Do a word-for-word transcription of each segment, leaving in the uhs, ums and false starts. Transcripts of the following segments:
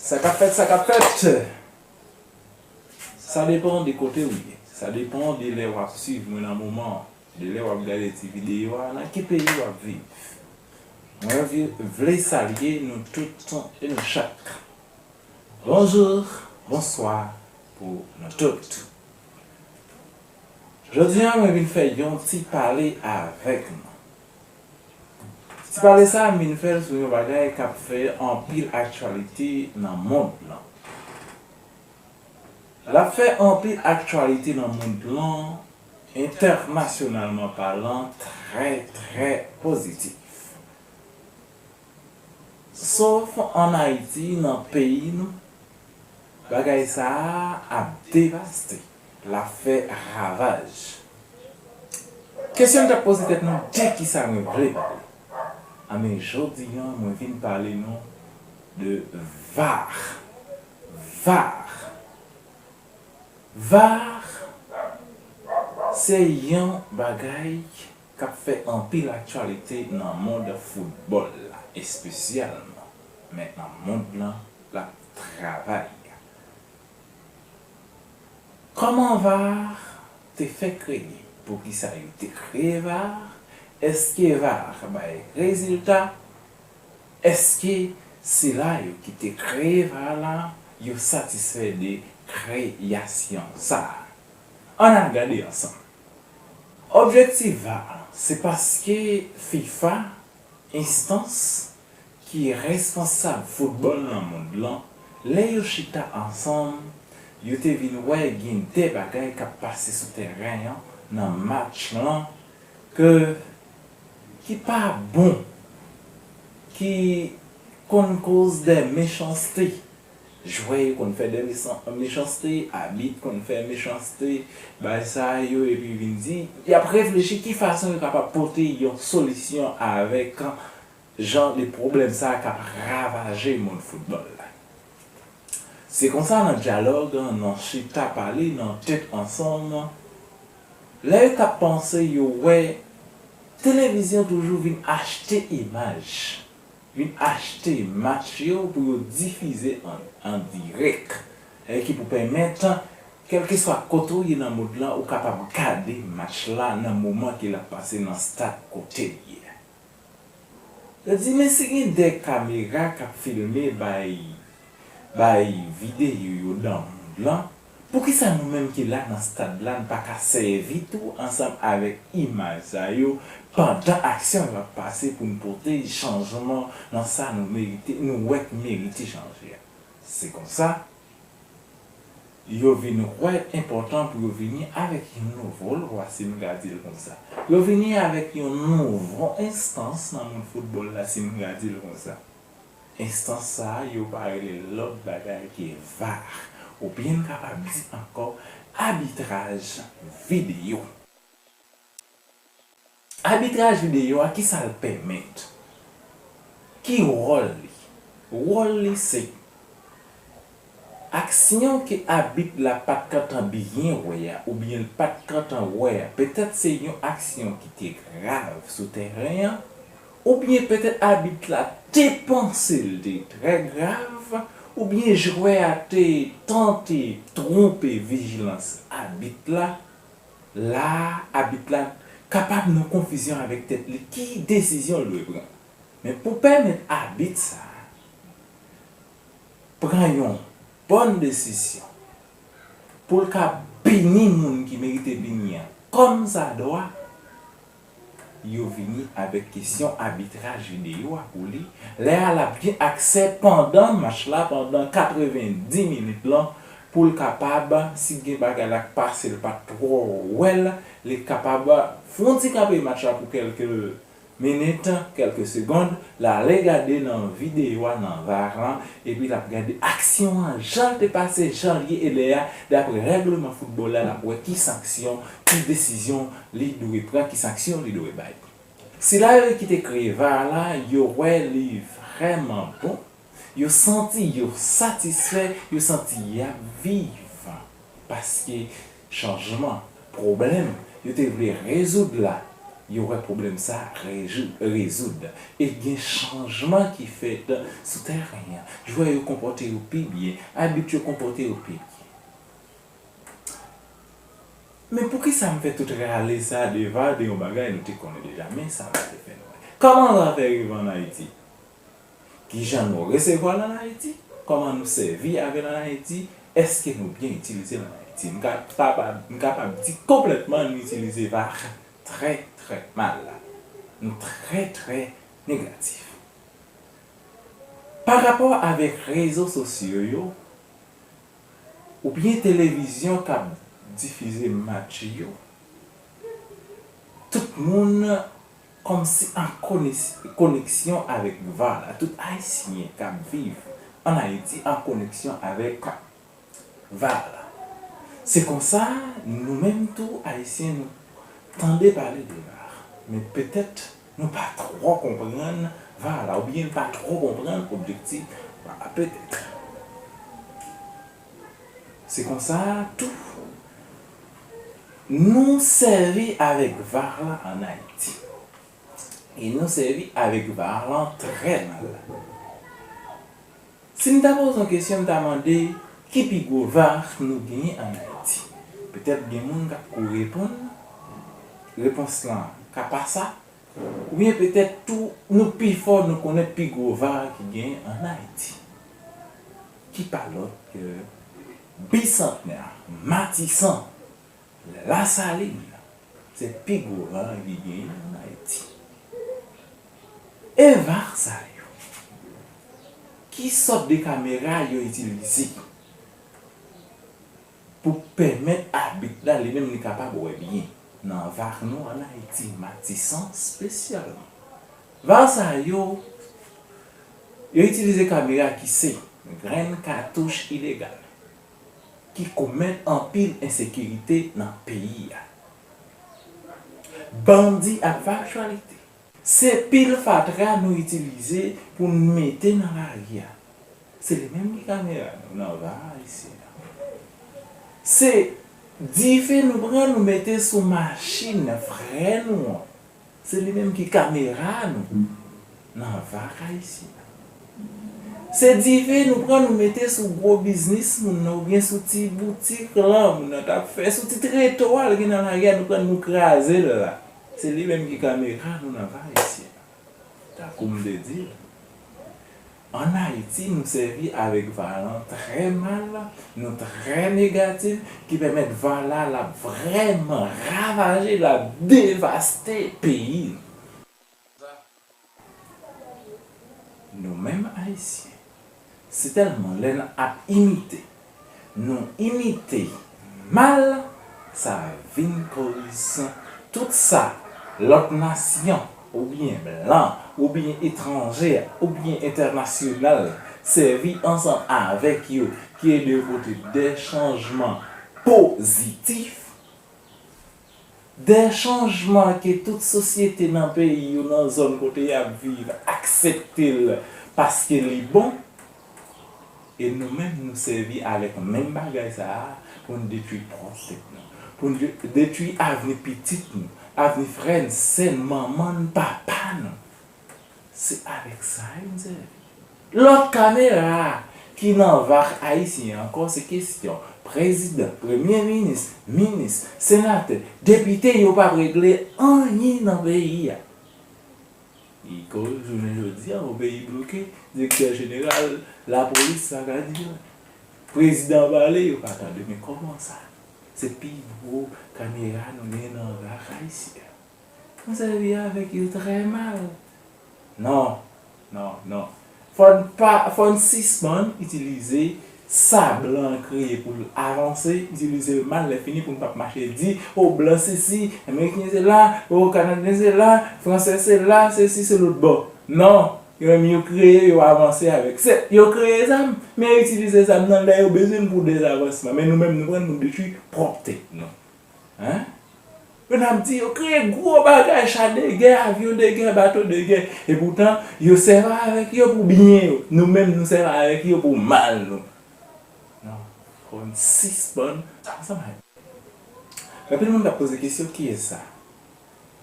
Sa k ap fèt, sa k ap fèt? Sa depann de kote w ye. Sa depann de lè w ap swiv mwen nan moman an, de lè w ap gade ti videyo a, nan ki peyi w ap viv. Mwen vi- vle salye nou tout e nou chak. Bonjou, bonswa pou nou tout. Jodi a, mwen vin fè yon ti pale avèk nou. Ti pale sa a, m vin fè l sou yon bagay k ap fè anpil aktyalite nan mond lan. L ap fè anpil aktyalite nan mond lan, entènasyonalman palan, trè, trè pozitif. Sof ann Ayiti, nan peyi nou, bagay sa a ap devaste, l ap fè ravaj. Kesyon n t ap poze tèt nou, de kisa mwen vle pale? Anben, jodi a, mwen vin pale nou de var. Var. Var se yon bagay k ap fè anpil aktyalite nan mond foutbòl la, espesyalman. Men nan mond lan, l ap travay. Kòman var te fè kreye? Poukisa yo te kreye var? Èske var bay rezilta? Èske sila yo ki te kreye var la, yo satisfè de kreyasyon sa a? Ann al gade ansanm. Objektif var se paske fifa, enstans ki responsab foutbòl nan mond lan, lè yo chita ansanm, yo te vin wè gen de bagay k ap pase sou teren an nan match lan ke, ki pa bon, ki konn koz de mechanste. Jwè yo konn fè de mechan- mechanste, abit konn fè mechanste, bagay sa yo, epi vin di, y ap reflechi ki fason yo kapab pote yon solisyon avèk jan de pwoblèm sa a k ap ravaje mond foutbòl la. Se konsa, nan dyalòg, nan chita pale, nan tèt ansanm, lè yo t ap panse, yo wè televizyon toujou vin achte imaj, vin achte match yo pou yo difize an, an dirèk, e ki pou pèmèt, kèlkeswa kote w ye nan mond lan, ou kapab gade match la nan moman ke l ap pase nan stad kote l ye. Yo di, men si gen de kamera k ap filme bay, bay videyo yo nan mond lan, poukisa nou menm ki la nan stad la, n pa ka sèvi tou ansanm avèk imaj sa yo pandan aksyon yo ap pase pou n pote chanjman nan sa nou merite, nou wè k merite chanje a? Se konsa, yo vin wè enpòtan pou yo vini avèk yon nouvo lwa, si m ka di l konsa. Yo vini avèk yon nouvo enstans nan mond foutbòl la, si m ka di l konsa. Enstans sa a, yo pa rele l lòt bagay ke var, oubyen n kapab di ankò abitraj videyo. Abitraj videyo a, kisa l pèmèt? Ki wòl li? Wòl li se aksyon ke abit la pa t kantan byen wè a, oubyen l pa t kantan wè a, petèt se yon aksyon ki te grav sou tèren an, oubyen petèt abit la te panse l te trè grav, oubyen jwè a te tante twonpe vijilans abit la. La a, abit la kapab nan konfizyon avèk tèt li, ki desizyon l dwe pran. Men pou pèmèt abit sa a pran yon bòn desizyon, pou l ka pini moun ki merite pini an kòmsadwa, yo vini avèk kesyon abitraj videyo a pou li. Lè a, l ap gen aksè pandan match la, pandan katrevendi minit lan, pou l kapab, si gen bagay la k pase, l pa t twò wè l, li kapab fè yon ti kanpe match la pou kèlke minit, kèlke segond, l ale gade nan videyo a, nan var lan, epi l ap gade aksyon an, jan l te pase, jan l ye, e lè a, daprè règleman foutbòl la, l ap wè ki sanksyon, ki desizyon li dwe pran, ki sanksyon li dwe bay. Sila yo ki te kreye var la, yo wè li vrèman bon, yo santi yo satisfè, yo santi y ap viv. Paske chanjman, pwoblèm, yo te vle rezoud la, yo wè pwoblèm sa a rejou-, rezoud. E gen chanjman ki fèt sou tèren an. Jwè yo konpòte yo pi byen, abit yo konpòte yo pi byen. Men poukisa m fè tout rale sa de VAR, de yon bagay nou te konnen deja? Men sa m prale fè nou wè. Kòman VAR fè rive ann Ayiti? Kijan nou resevwa l ann Ayiti? Kòman nou sèvi avè l ann Ayiti? Èske nou byen itilize l ann Ayiti? M kapab, m kapab di konplètman nou itilize VAR trè, trè mal. Nou trè, trè negatif. Pa rapò avèk rezo sosyo yo, oubyen televizyon k ap difize match yo, tout moun kòmsi an kones-, koneksyon avèk VAR la. Tout Ayisyen k ap viv ann Ayiti an koneksyon avèk VAR la. Se konsa, nou menm tou, Ayisyen, nou tande pale de VAR, men petèt nou pa twò konprann VAR la, oubyen n pa twò konprann objektif VAR la, petèt. Se konsa tou, nou sèvi avèk VAR la ann Ayiti. E nou sèvi avèk VAR lan trè mal. Si m ta poze yon kesyon, m ta mande, ki pi gwo VAR nou genyen ann Ayiti? Petèt gen moun k ap kou reponn, repons lan ka pa sa, oubyen petèt tou, nou pi fò, nou konnen pi gwo VAR ki genyen ann Ayiti. Ki pa lòt ke Bisantnè, Matisan, Lasalin, se pi gwo VAR ki genyen ann Ayiti. E VAR sa yo, ki sòt de kamera yo itilize pou pèmèt abit la, li menm, li kapab wè byen nan VAR nou ann Ayiti, Matisan espesyalman? VAR sa yo, yo itilize kamera ki se grenn katouch ilegal ki komèt anpil ensekirite nan peyi a. Bandi ak vakchalite. Se pil fatra nou itilize pou n mete nan lari a. Se li menm ki kamera nou nan VAR ayisyen an. Se dife nou pran, nou mete sou machin frè nou an. Se li menm ki kamera nou nan VAR ayisyen an. Se dife nou pran, nou mete sou gwo biznis moun nan, oubyen sou ti boutik lan moun nan t ap fè, sou ti treto a l gen nan lari a, nou pran, nou kraze l la. Se li menm ki kamera nou nan VAR ayisyen an. Tankou m te di l, ann Ayiti, nou sèvi avèk VAR lan trè mal, nou trè negatif, ki pèmèt VAR la, l ap vrèman ravaje, l ap devaste peyi nou. Nou menm Ayisyen, se tèlman lè n ap imite, nou imite mal, sa vin koz tout sa lòt nasyon, oubyen blan, oubyen etranje, oubyen entènasyonal, sèvi ansanm avèk yo, ki ede yo pote de chanjman pozitif, de chanjman ke tout sosyete nan peyi yo, nan zòn kote y ap viv, aksepte l paske li bon, e nou menm, nou sèvi avèk menm bagay sa a pou n detwi pwòp tèt nou, pou n de-, detwi avni pitit nou, avni frè n, sè n, manman n, papa nou. Se avèk sa yo n sèvi. Lòt kamera a ki nan VAR ayisyen an ankò, se kesyon prezidan, premye minis, minis, senatè, depite, yo p ap regle anyen nan peyi a. Li koz jounen jodi a, yon peyi bloke, direktè jeneral lapolis pa ka di anyen. Prezidan pale, yo pa tande, men kòman sa? Se pi gwo kamera nou gen nan VAR ayisyen an. Nou sèvi avèk yo trè mal. Non, non, non. Fò n pa, fò n sispann itilize sa blan an kreye pou l avanse, itilize l mal, lè fini pou n p ap mache di, o, blan sesi, ameriken sela, o, kanadyen sela, fransè sela, sesi, se lòt bò. Non, yo menm yo kreye, yo avanse avèk. Se, yo kreye zam, men yo itilize zam nan lè yo bezwen l pou dezavansman. Men nou menm, nou pran, nou detwi pwòp tèt nou. Hein? Yo n ap di yo kreye gwo bagay, cha de gè, avyon de gè, bato de gè. Epoutan, yo sèvi avèk yo pou byen yo. Nou menm, nou sèvi avèk yo pou mal nou. Non. Fò n sispann. Sa, sa mal. Anpil moun k ap poze kesyon, kiyès sa?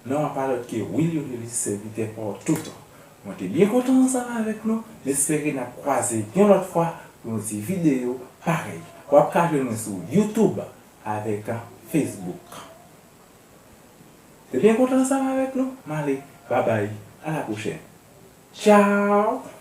Non an pa lòt ke Willy Odelis, sèvitè pa w toutan. Mwen te byen kontan ansanm avèk nou, m espere n ap kwaze yon lòt fwa pou yon ti videyo parèy. W ap ka jwenn mwen sou YouTube avèk Facebook. Te byen kontan ansanm avèk nou, m ale, babay, a la pwochèn. Tchaw!